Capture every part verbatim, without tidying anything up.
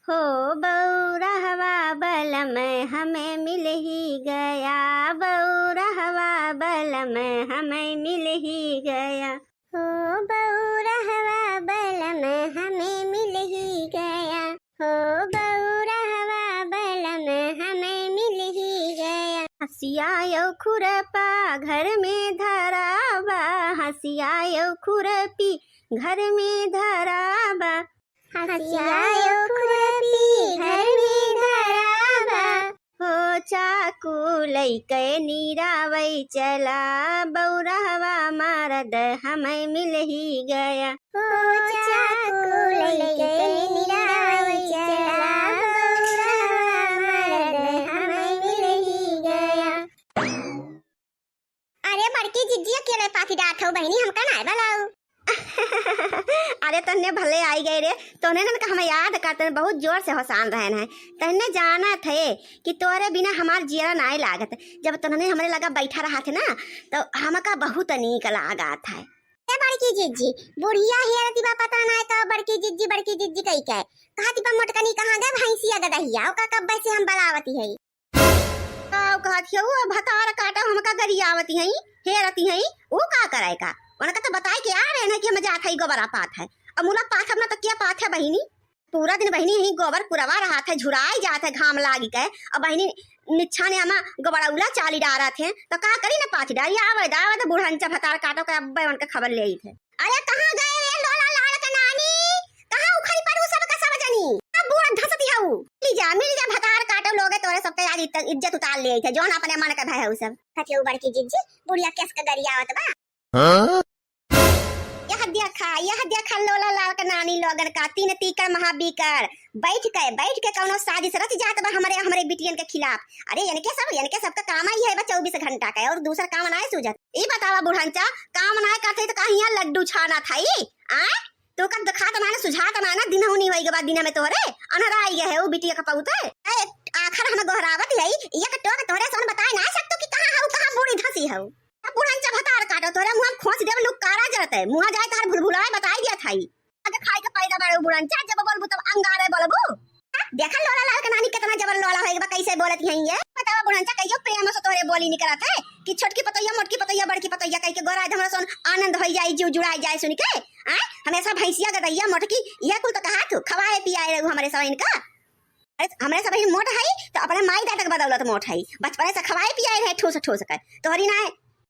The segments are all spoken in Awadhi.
हो बउरहवा बलम हमें मिल ही गया, बउरहवा बलम हमें मिल ही गया। हो बउरहवा बलम हमें मिल ही गया, हो बउरहवा बलम हमें मिल ही गया। हँसिया अउ खुरपा घर में धरा बा, हँसिया अउ खुरपी घर में धरा बा। हँसिया अउ खुरपी घर में धरा बा। हो चाकू लइके निरावै चला, बउरहवा मरद हमें मिल ही गया। हो चाकू लइके निरावै चला, बउरहवा मरद हमें मिल ही गया। अरे बड़की जिज्जी, अकेले पाथी डारत हऊ बहिनी, हमका नाय बलाऊ। अरे तन्ने भले आई गए रे, तोहने नन का हमें याद करते हैं, बहुत जोर से होसान रहन है। तन्ने जानत है कि तोरे बिना हमार जियरा नाय लागत। जब तोहने हमरे लगा बैठा रहत है ना, तो हमका बहुत नीक लागत है। ए बड़की जिज्जी, बुढ़िया हेरती बा, पता नाय का बड़की जिज्जी, बड़की जिज्जी कही के। कहती बा मोटकनी कहाँ गए भैंसिया गदहिया, ओका कब्बे से हम बलावती है। काउ कहत हियउ, भतार काटा हमका गरियावती हई, हेरती हई, ऊ का करे का? उनका तो बताए के आ रहे हैं कि हम जात हई गोबरा पाथ है। अब मुला पाथब ना तो क्या पाथ है बहिनी? पूरा दिन बहिनी यही गोबर पुरवा रहत है, झुराई जात है घाम लागी के। अब बहिनी निच्छा ने हमा गोबरौला चाली डारत है, तो का करी ना पाथी डारी, आवे दा, आवे दा बुढ़ंचा भतार काटो के अब्बे उनके खबर ले आई थे। अरे कहाँ गए रे लोला लाल के नानी? कहाँ उखड़ी पड़ू सबका सब जनी? अब बूढ़ धसती हऊ। मिल जा, मिल जा, भतार काटो लोगे तोरे सबके आज इज्जत, इज्जत उतार ले थे, जौन अपने मन के भय हऊ सब। कथी हऊ बड़की जिज्जी, बुढ़िया केस के गरियावत बा। हाँ? यह देखा, यह देखा लोला लाल के नानी लोगन का तीन तीकर महाबीकर। बैठ के, बैठ के कौनो साजिश रच जात बा हमरे, हमरे बिटियन के खिलाफ। अरे इनके सब, इनके सबका काम आई है बा चउबीस घंटा का, और दूसर काम नाय सूझत। ई बतावा बुढ़ंचा, काम नाय करते तो कहिया लड्डू छाना था ई? आय? तो का दिखात माने सुझात माने दिन होनी होई के बाद दिन में तोहरे अनहरा आई गए है वो बिटिया का पौते। ए, आखर हम गोहरावत है, ये का टोक तोहरे सन बताए ना सकतो कि कहाँ हऊ, कहाँ बूढ़ी धसी हऊ। अब बुढ़ंचा भतार काटो, तोहरे मुँह में खोंच देब लुक्कारा जरते, मुँह जाए तार भुलभुलाए बताई दिया थाई। अबे खाए के पैदा बाड़ू बुढ़ंचा, जब बोलबू तब अंगारे बोलबू। देखा लोला लाल के नानी कितना जबर लोला होई बा, कैसे बोलत हई ये। बतावा बुढ़ंचा, कहियो प्रेम से तोहरे बोली निकलत है कि छोटकी पतोहिया, मोटकी पतोहिया, बड़की पतोहिया कह के गोरा धमरा सोन आनंद होई जाई, जीव जुड़ाई जाए सुन के। आय, हमेशा भैंसिया गदैया मोटकी, यह कुल तो कहा तू, खवाए पियाए रहू हमरे सब इनका। अरे, हमरे सब ही मोट हई तो अपने माई दादा के बदौलत मोट हई, बचपने से खवाए पियाए रहे ठूस ठूस के। तोहरी ना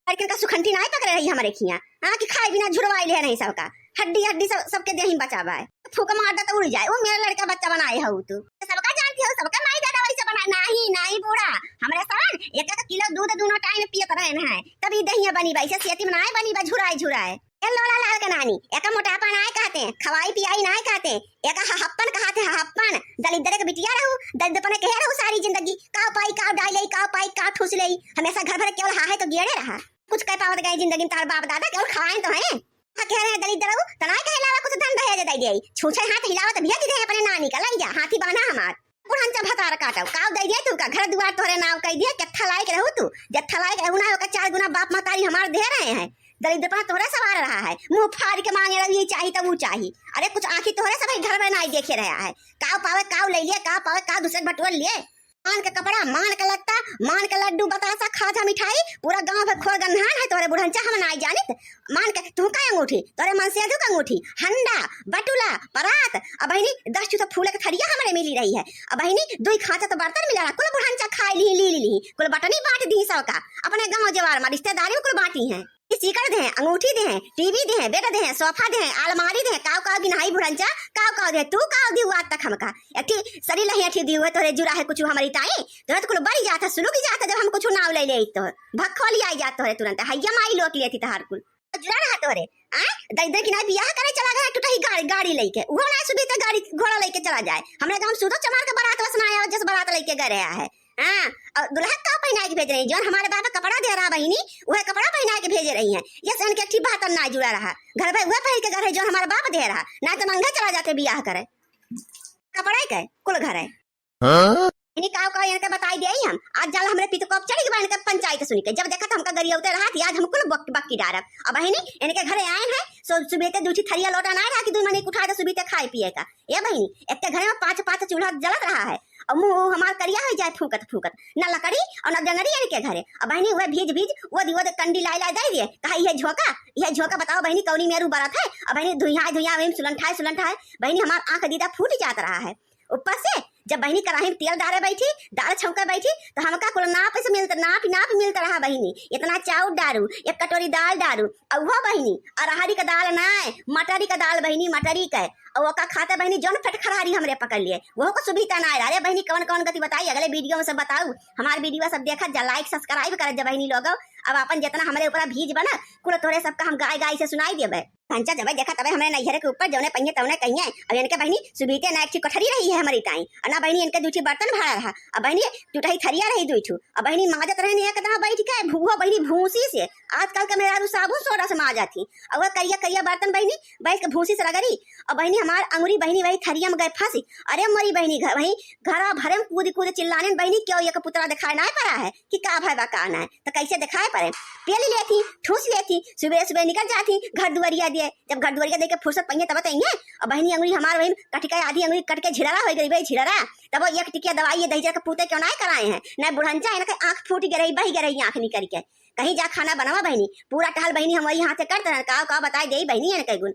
लड़कन का सुखंठी नाय पकड़े रही हमरे खिया, हाँ, कि खाए बिना झुरवाई ले नहीं सबका, हड्डी हड्डी सब, सबके देही में बचा बाय। फूक मार दे तो उड़ जाए, वो मेरा लड़का बच्चा बनाए हऊ तू। सबका जानती हऊ, सबका माई दादा वैसे बनाए, नाही, नाही बूढ़ा, हमरे सन एक एक किलो दूध दोनों टाइम पियत रहन है, तब ई दहिया बनी बा, इसे सेती में नाय बनी बा, झुराए झुराए। ए लोला लाल के नानी, एका मोटापा नाय कहते, खवाई पियाई नाय कहते, एका हहप्पन कहते, हहप्पन। दलिद्दर के बिटिया रहू, दलिद्दपने कहे रहू सारी जिंदगी, काव पाई, काव डाई लई, काव पाई, काव ठूस लई, हमेशा घर भर केवल हाहे तो गियड़े रहा। कुछ कह पावत गए जिंदगी में तार बाप दादा, केवल खवाए तो हैं। हाँ, कह रहे हैं दलिद्दर रहू, त नाय कहे लावा कुछ धन दहेज दे दे, छूछे हाथ हिलावत भेज दे अपने नानी का, लई जा, हाथी बाना हमार। बुढ़ंचा भतार काटो, काव दे दिया तू का, घर दुआर तोहरे नाव कह दिया, केत्था लायक रहू तू, जेत्था लायक रहू ना, ओकर चार गुना बाप महतारी हमार दे रहे हैं। दलिद्दपना तोहरे सवार रहा है, मुंह फाड़ के मांगे रहू, ये चाही तब वो चाही। अरे कुछ आँखी तोहरे सब घर में नाई देखे रहा है, काव पावे काव ले लिए, काव पावे काव दूसरे बटोर लिए। मान के कपड़ा, मान के लत्ता, मान के लड्डू बतासा, खाजा मिठाई, पूरा गांव भर खोर गन्हान है तोहरे बुढ़ंचा, हम नाई जानित। मान के तू का अंगूठी, तोरे मनसेधु का अंगूठी, हंडा, बटुला, परात, अब बहिनी दस चूसा फूले के थरिया हमरे मिली रही है, अब बहिनी दुई खांचा तो बर्तन मिला रहा, कुल बुढ़ंचा खाई ली, ली, ली, ली, कुल बटनी बांट दी सबका, अपने गांव जवार में रिश्तेदारी में कुल बांटी हैं। ई सीकर दे हैं, अंगूठी दे हैं, टीवी दे हैं, बेड दे हैं, सोफा दे हैं, अलमारी दे हैं, काव काव गिनाई बुढ़ंचा, काव काव दे हैं, तू काव दी आज तक हमका, एक ठी सरी लही, एक ठी दी हुए तोरे जुरा है कुछ हमारी ताई, तोरे तो कुल बड़ी जात है, सुलुक जात है जब हम कुछ नाव ले ले तो भक्खोली आई जात तोरे तुरंत, हैया माई लोट लेती तहार कुल। जुड़ा रहा तोहरे, आय? दई दई कि ना बियाह करे चला गया, टूटा ही गाड़ी, गाड़ी लेके, उहो ना सुबह तक गाड़ी घोड़ा लेके चला जाए। हमरे गाँव में सुधो चमार के बारात बस ना आया, जस बारात लेके गए रहा है। हाँ, और दुल्हा का पहना के भेज रही, जौन हमारे बाप कपड़ा दे रहा बहिनी, वह कपड़ा पहना के भेजे रही है। यस, इनके एक ठी बात ना जुड़ा रहा, घर भाई वह पहन के घर है, जौन हमारे बाप दे रहा, ना तो नंगे चला जाते बियाह करे। कपड़ा ही के कुल घर है। हाँ? इन्हीं काव काव इनके बताई देई हम। आज जाल हमरे पितकोप चढ़ गवा इनके पंचायत सुन के। जब देखा तो हमका गरियावते रहा कि आज हम कुल बक-, बक्की डारब। अब बहिनी इनके घरे आए हैं, सो सुबह ते दूठी थरिया लोटा ना रहा कि दू मने उठा दे सुबह ते खाए पिए का। ए बहिनी, एक ते घरे में पाँच पाँच चूल्हा जलत रहा है और मुंह हमार करिया हो जाए फूकत फूकत, ना लकड़ी और ना जंगड़ी इनके घरे। अब बहिनी वह भीज भीज वो दी वो दे कंडी लाई लाई दे दिए, कहा यह झोंका, यह झोंका बताओ बहिनी कौनी मेरू बरत है। अब बहिनी धुइया धुइया वही सुलंठाए सुलंठाए बहिनी हमार आंख दीदा फूट जात रहा है। ऊपर से जब बहिनी कराही में तेल डारे बैठी, दाल छौंके बैठी, तो हमका कुल नाप से मिलत, नाप नाप मिलत रहा बहिनी। इतना चाउर डारू, एक कटोरी दाल डारू, और वो बहिनी अरहरी का दाल ना, मटरी का दाल बहिनी, मटरी का। और ओका खाते बहिनी जौन पेट खरारी हमरे पकड़ लिए, वो को सुभीता ना। अरे बहिनी कौन कौन गति बताई, अगले वीडियो में सब बताऊ। हमार वीडियो सब देखत जा, लाइक सब्सक्राइब करत जा बहिनी लोग। अब अपन जितना हमरे ऊपर भीज बना कुल तोहरे सबका हम गाय गाय से सुनाई देबे। भंचा जबे देखा तबे हमरे नैहरे के ऊपर जौने पहिए तौने कहिए। अब इनके बहिनी सुबीते ना एक ठी कोठरी रही है हमारी ताई, और ना बहिनी इनके दू ठी बर्तन भाड़ा रहा। अब बहिनी टूटही थरिया रही दुई ठू। अब बहिनी माजत रहनी एक दांव बैठ के भूहो बहिनी भूसी से। आजकल के मेहरारू साबुन सोडा से माजा थी। अब वह करिया करिया बर्तन बहिनी बैठ के भूसी से रगड़ी। और बहिनी हमार अंगुरी बहिनी वही थरिया में गए फंसी। अरे मोरी बहिनी घर वही घरा भरे में कूद कूद चिल्लाने बहिनी क्यों एक पुतरा दिखाई ना पड़ा है कि का भाई बा का ना है। तो कैसे दिखाए पड़े? पेली लेती, ठूस लेती, सुबह सुबह निकल जाती घर दुआरिया दिए। जब घर दुआरिया दे के फुर्सत पाइए तब तइए। अब बहिनी अंगुरी हमार वही कट के आधी अंगुरी कट के झिलरा हो गई भाई झिलरा। तब वो एक टिकिया दवाई ये दही के पूते क्यों ना कराए हैं, ना बुढ़ंचा है ना आंख फूट गई रही बही गई रही आंख निकल के। कहीं जा खाना बनावा बहिनी, पूरा टहल बहिनी हम वही हाथ से करते हैं। काव काव बताए दे बहिनी है ना कई गुण।